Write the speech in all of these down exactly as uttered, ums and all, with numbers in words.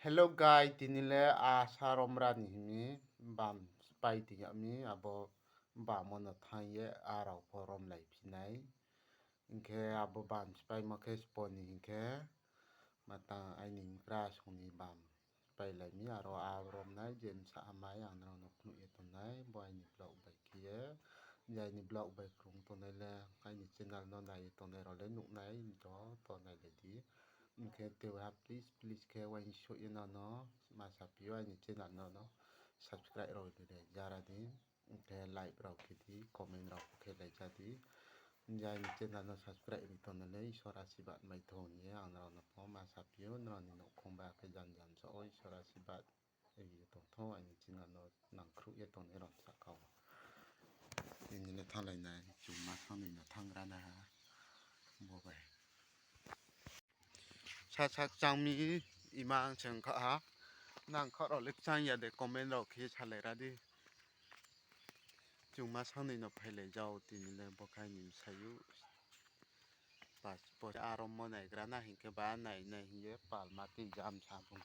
Hello guys, tini le asa romra ni himi bam spai tong yag mi, abo bam wo no thanng ye a rao pho romlai phi nai. Hing khe abo bam spaimo khe spo ni hing khe, matang aini mkra song ni bam spailai mi, aro a romnai je bsa hamai ang nrao no phnuh ye tongnai, bo aini vlog bai khe ye, je aini vlog bai krung tongnai le, aini channel no nai ye tongnai rao le nuhnai, joto nailai di. Hing khe teha please, please khe uaingsouh ye nrao no ma saphi ou, aini channel no no subscribe rao ri le jara di. Hing khe like rao khe di, comment rao khe lai ja di. Hing je aini channel no subscribe ri tongnai le Isor asirbad mai thou hing ye ang nrao no pho ma saphi ou, nrao ni nouhkhong ba khe jan jan sa ou Isor asirbad ri ye tong thou, aini channel no nangkhruh ye tongnai rao sahka ou. Tini le thannglai nai, chung ma thanng ni no thanng gra na ha. Bo bai. Sa sa kchang mi imang se ongkha ha. Nang kha rao le kchang ya de comment rao khe salai ra di. Chung ma sangnoi no phailai jao tini le bo khai ni bsayouh. Pas po aro mo naigra na hing khe ba nai nai hing ye palma tui jam sa bung.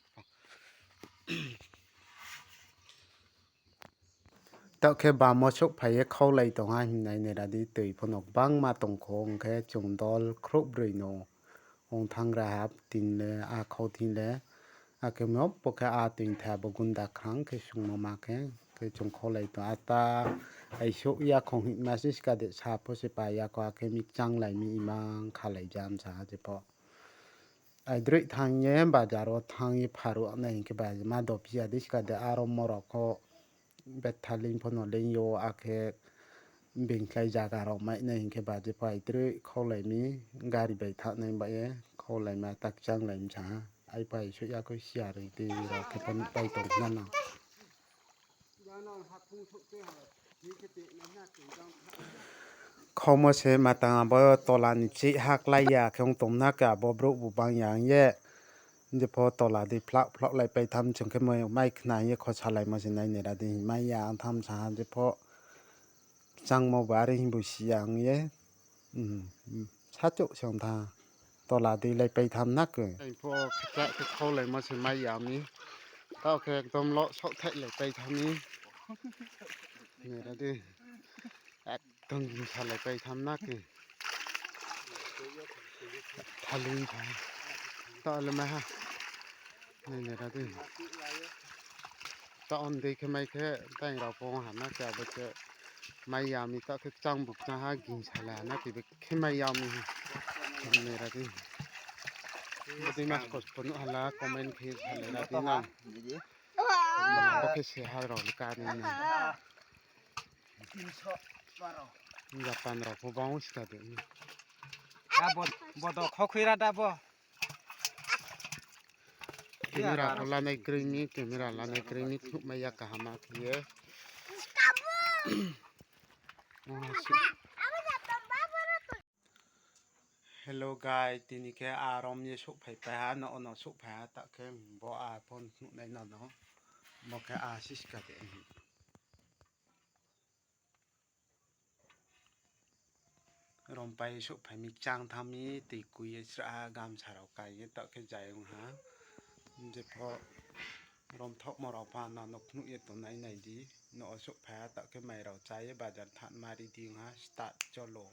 Taoh khe bam wo souhphai ye khaulai tong ha hing nai nai ra di, tui pho no gbangma tong kho, ong khe chung dol khrouhbroi no ong thanng ra ha, tini le a khau thing le, akhe mo bo khe a tui thai abo gunda khrang khe sungmo ma khe, khe chung khaulai tong ata, aisouh ya khong hingma se ska de sa pho se pa ya kho, akhe mi kchanglai mi imang khalai jam sa ha je pho. Aidroih thanng ye bazar wo thanng ye pharuh nai hing khe ba ma dophi ya di ska de aro morao kho. Betha leing pho no leing yo, akhe being khlai zaga rao mai nai hing khe ba je pho aidroih khaulai mi, gari bai thanng nai ba ye khaulai ma ta kchanglai mi sa ha. Ai pho aisouh ya kho siya roi tui rao khe pho nuhpai tong khna no. Khaumo se matang abo tola ni chih ha klái ya khe ong tong na khe abo brouh bu bang ya ong ye. Je pho tola di phlak phlak lai pai tham chung khe mai, mai khna ye khosalaimo se nai nai ra di mai ya ong tham sa ha je pho. Kchangmo bo are hing bo si ya ong ye. Sachouh se ong tha. Tola di lai pai tham na khe. Ang pho khacha khe khaulaimo se mai ya mi. Taoh khe ekdom lo souhthai lai pai tham mi. Nai ra di. Ekdom gingsa lai pai tham na khe. Thalung tha. Taoh le mai ha. Nai nai ra di. Taoh on dei khe mai khe tang rao pho ha na khe abo khe mai ya mi taoh khe kchang bu kchang ha gingsa lai ha na khe be khe mai ya mi. Nai ra di. Bodei ma spot pho nuh hala comment khe salai ra di na. Bo khe se ha rao le ka ni na. Japan rao pho bang ska de. Bodo khokhui ra da bo. Camera pho lanai kroi mi, camera lanai kroi mi, khnuhmai ya kaham khe ye. Hello guys, tini khe a rom ye souhphai pai ha, no ono souhphai ha, ta khe bo a phone nuhnai no no, bo khe a siska de. Rompai souhphai mi kchang tham mi, tui kui ye srah ha, gamsa rao kai ye taoh khe zai ong ha. Je pho romthohmo rao pha no no khnuh ye tongnai nai di. No o souhphai ha taoh khe mai rao chá ye bazar thanngma ready ong ha, start cholo.